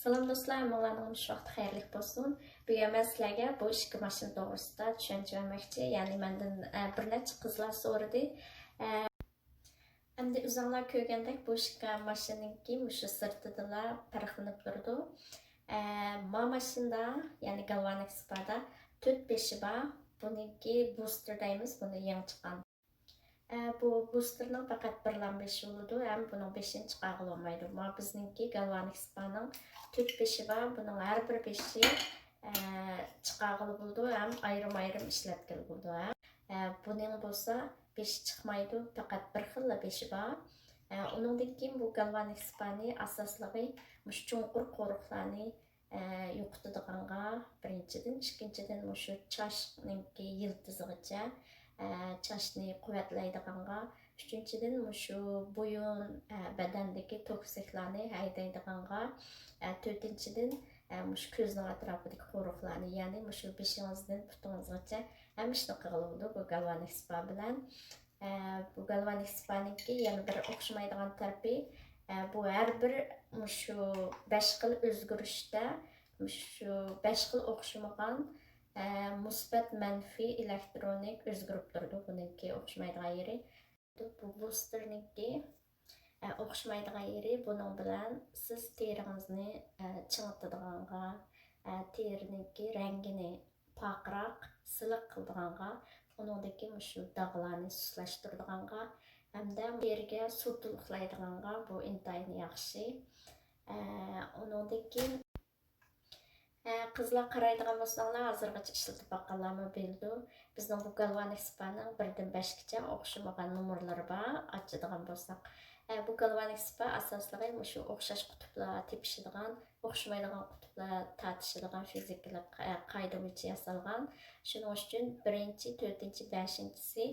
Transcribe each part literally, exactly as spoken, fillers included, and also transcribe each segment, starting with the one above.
سالام دوستلار، ھەممىڭلارنىڭ مۇشۇ ۋاقتى خەيرلىك بولسۇن. بۈگۈن مەن سىلەرگە بۇ ئىككى ماشىنا توغرىسىدا چۈشەنچە بەرمەكچى. يەنى مەندىن، ئە، بىر نەچچە قىزلار سورىدى. ئە، ئەمدى ئۆزۈڭلار كۆرگەندەك بۇ ئىككى ماشىنىنىڭكى مۇشۇ سىرتىدىلا پەرقلىنىپ تۇرىدۇ. ئە، ما ماشىنىدا، يەنى گالۋانىك سپادا تۆت بېشى بار. بۇنىڭكى بوستېر دەيمىز، بۇنى يېڭى چىققان. ئە، بۇ بوستېرنىڭ پەقەت بىرلا بېشى بولىدۇ ھەم بۇنىڭ بېشىنى چىقارغىلى بولمايدۇ. ما بىزنىڭكى گالۋانىك سپانىڭ تۆت بېشى بار. بۇنىڭ ھەر بىر بېشى، ئە، چىقارغىلى بولىدۇ ھەم ئايرىم-ئايرىم ئىشلەتكىلى بولىدۇ، ھە. ئە، بۇنىڭ بولسا بېشى چىقمايدۇ، پەقەت بىر خىللا بېشى بار. ئە، ئۇنىڭدىن كېيىن بۇ گالۋانىك سپانى ئاساسلىقى مۇشۇ چوڭقۇر قورۇقلارنى ئە، يوقىتىدىغانغا، بىرىنچىدىن، ئىككىنچىدىن، مۇشۇ چاچنىڭكى يىلتىزىغىچە، ئە، چاچنى قۇۋۋەتلەيدىغانغا، ئۈچىنچىدىن، مۇشۇ بويۇن، ئە، بەدەندىكى توكسىكلارنى ھەيدەيدىغانغا، ئە، تۆتىنچىدىن، ئە، مۇشۇ كۆزنىڭ ئەتراپىدىكى قورۇقلارنى، يەنى مۇشۇ بېشىڭىزدىن پۇتىڭىزغىچە ھەممە ئىشنى قىلغىلى بولىدۇ بۇ گالۋانىك سپا بىلەن. ئە، بۇ گالۋانىك سپانىڭكى يەنە بىر ئوخشىمايدىغان تەرىپى، ئە، بۇ ھەر بىر مۇشۇ بەش خىل ئۆزگىرىشتە مۇشۇ بەش خىل ئوخشىمىغان، ئە، مۇسبەت، مەنپىي ئېلېكترونىك ئۆزگىرىپ تۇرىدۇ. بۇنىڭكى ئوخشىمايدىغان يېرى، بۇ بوستېرنىڭكى، ئە، ئوخشىمايدىغان يېرى، بۇنىڭ بىلەن سىز تېرىڭىزنى، ئە، چىڭىتىدىغانغا، ئە، تېرىنىڭكى رەڭگىنى پارقىراق، سىلىق قىلىدىغانغا، ئۇنىڭدىكى مۇشۇ داغلارنى سۇسلاشتۇرىدىغانغا ھەمدە تېرىگە سۇ تولۇقلايدىغانغا بۇ ئىنتايىن ياخشى. ئە، ئۇنىڭدىن كېيىن، ئە، قىزلار قارايدىغان بولساڭلار، ھازىرغىچە ئىشلىتىپ باققانلارمۇ بىلىدۇ. بىزنىڭ بۇ گالۋانىك سپانىڭ بىردىن بەشكىچە ئوخشىمىغان نومۇرلىرى بار، ئاچىدىغان بولساق. ئە، بۇ گالۋانىك سپا ئاساسلىقى مۇشۇ ئوخشاش قۇتۇپلار تېپىشىدىغان، ئوخشىمايدىغان قۇتۇپلار تارتىشىدىغان فىزىكىلىق، ئە، قائىدە بويىچە ياسالغان. شۇنىڭ ئۈچۈن بىرىنچى، تۆتىنچى، بەشىنچىسى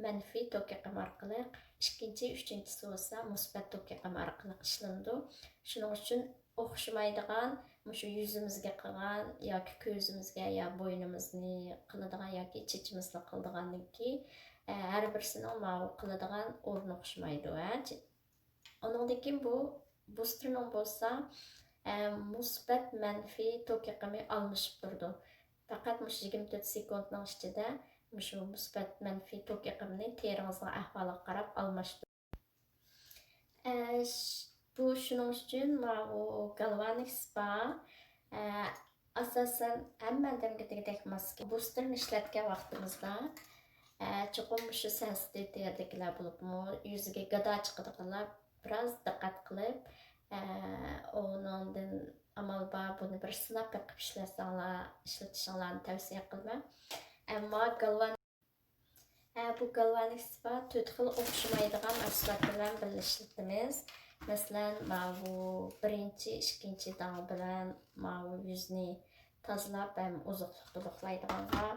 مەنپىي توك ئېقىمى ئارقىلىق، ئىككىنچى، ئۈچىنچىسى بولسا مۇسبەت توك ئېقىمى ئارقىلىق ئىشلىنىدۇ. شۇنىڭ ئۈچۈن ئوخشىمايدىغان، مۇشۇ يۈزىمىزگە قىلغان ياكى كۆزىمىزگە يا بوينىمىزنى قىلىدىغان ياكى چېچىمىزنى قىلىدىغاندىن كېيىن، ئە، ھەر بىرسىنىڭ ماۋۇ قىلىدىغان ئورنى ئوخشىمايدۇ، ھە. ئۇنىڭدىن كېيىن بۇ بوستېرنىڭ بولسا، ئە، مۇسبەت، مەنپىي توك ئېقىمى ئالمىشىپ تۇرىدۇ. پەقەت مۇشۇ يىگىرمە تۆت سېكۇنتنىڭ ئىچىدە مۇشۇ مۇسبەت، مەنپىي توك ئېقىمىنى تېرىڭىزنىڭ ئەھۋالىغا قاراپ ئالماشتۇرىدۇ. ئە، ش-، بۇ شۇنىڭ ئۈچۈن ماۋۇ گالۋانىك سپا، ئە، ئاساسەن ھەممە ئادەمگە دېگۈدەك ماس كېلىدۇ. بوستېرنى ئىشلەتكەن ۋاقتىمىزدا، ئە، چوقۇم مۇشۇ سېنسىتىۋ تېرىدىكىلەر بولۇپمۇ يۈزىگە گادا چىقىدىغانلار بىراز دىققەت قىلىپ، ئە، ئۇنىڭدىن ئامال بار، بۇنى بىر سىناپ بېقىپ ئىشلەتسەڭلار، ئىشلىتىشىڭلارنى تەۋسىيە قىلىمەن. ئەمما گالۋان ئە، بۇ گالۋانىك سپا تۆت خىل ئوخشىمايدىغان مەھسۇلاتلار بىلەن بىللە ئىشلىتىمىز. مەسىلەن، ماۋۇ بىرىنچى، ئىككىنچى داڭ بىلەن ماۋۇ يۈزنى تازىلاپ ھەم ئوزۇقلۇق تولۇقلايدىغانغا،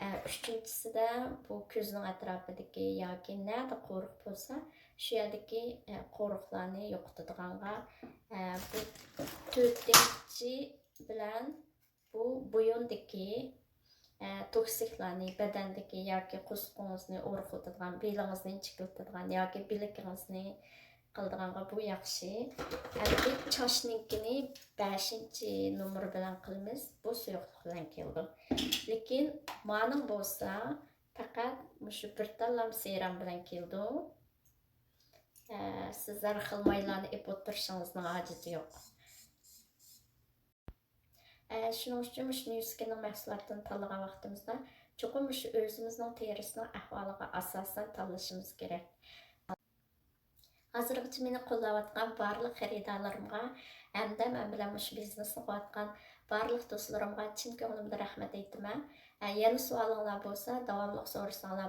ئە، ئۈچىنچىسىدە بۇ كۆزنىڭ ئەتراپىدىكى ياكى نەدە قورۇق بولسا، شۇ يەردىكى، ئە، قورۇقلارنى يوقىتىدىغانغا، ئە، بۇ تۆتىنچى بىلەن بۇ بويۇندىكى، ئە، توكسىكلارنى، بەدەندىكى ياكى قورسىقىڭىزنى ئورۇقلىتىدىغان، بېلىڭىزنى ئىنچىكىلىتىدىغان ياكى بىلىكىڭىزنى قىلىدىغانغا بۇ ياخشى. ئەمدى چاچنىڭكىنى بەشىنچى نومۇر بىلەن قىلىمىز. بۇ سۇيۇقلۇق بىلەن كېلىدۇ. لېكىن مانىڭ بولسا پەقەت مۇشۇ بىر تاللام سېرام بىلەن كېلىدۇ. ئە، سىز ھەر خىل مايلارنى ئېلىپ ئولتۇرۇشىڭىزنىڭ ھاجىتى يوق. ئە، شۇنىڭ ئۈچۈن مۇشۇ نيۇسكىنىڭ مەھسۇلاتىنى تاللىغان ۋاقتىمىزدا چوقۇم مۇشۇ ئۆزىمىزنىڭ تېرىسىنىڭ ئەھۋالىغا ئاساسەن تاللىشىمىز كېرەك. ھازىرغىچە مېنى قوللاۋاتقان بارلىق خېرىدارلىرىمغا ھەمدە مەن بىلەن مۇشۇ بىزنېسنى قىلىۋاتقان بارلىق دوستلىرىمغا چىن كۆڭلۈمدىن رەھمەت ئېيتىمەن. ئە، يەنە سوئالىڭلار بولسا داۋاملىق سورىساڭلار